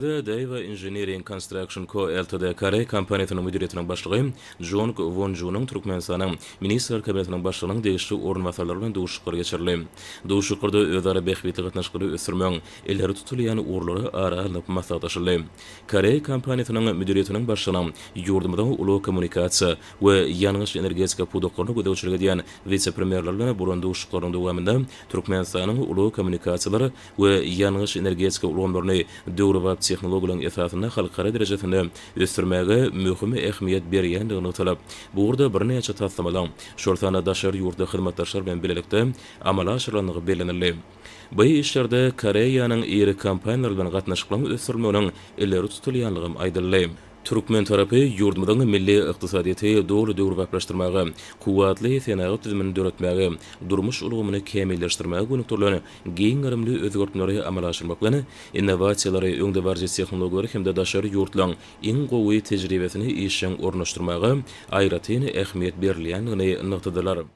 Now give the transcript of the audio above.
Daewoo Engineering Construction Co. Ltd. Koreý kompaniýasynyň müdiriýetiniň başlygy Jong Won Junyň Türkmenistanyň Ministrler Kabinetiniň Başlygynyň degişli orunbasarlary bilen duşuşyklar geçirildi. Duşuşyklarda özara bähbitli gatnaşyklary ösdürmegiň ileri tutulýan ugurlary ara alnyp maslahatlaşyldy. Koreý kompaniýasynyň müdiriýetiniň başlygynyň ýurdumyzyň ulag-kommunikasiýa we ýangyç-energetika pudaklaryna gözegçilik edýän wise-premýerler bilen bolan duşuşyklarynyň dowamynda Türkmenistanyň ulag-kommunikasiýalar we ýangyç-energetika ulgamlaryny döwrebap tehnologiýalaryň esasynda halkara derejesinde ösdürmäge möhüm ähmiýet berýändigi nygtalyp, bu ugurda birnäçe taslamalaryň, şol sanda daşary ýurtly hyzmatdaşlar bilen bilelikde amala aşyrylandygy bellenildi. Bu işlerde Koreýanyň iri kompaniýalary bilen gatnaşyklaryň ösdürilmeginiň ileri tutulýanlygam aýdyldy. Türkmen tarapy ýurdumyzyň milli ykdysadyýeti doly döwrebaplaşdyrmaga, kuwwatly senagat düzümini döretmäge, durmuş ulgamyny kämilleşdirmäge gönükdirilen giň gerimli özgertmeleri amala aşyrmak bilen, innowasiýalary, öňdebaryjy tehnologiýalary hem-de daşary ýurtlaryň iň gowy tejribesini işjeň ornaşdyrmaga aýratyn ähmiýet berilýändigini nygtadylar.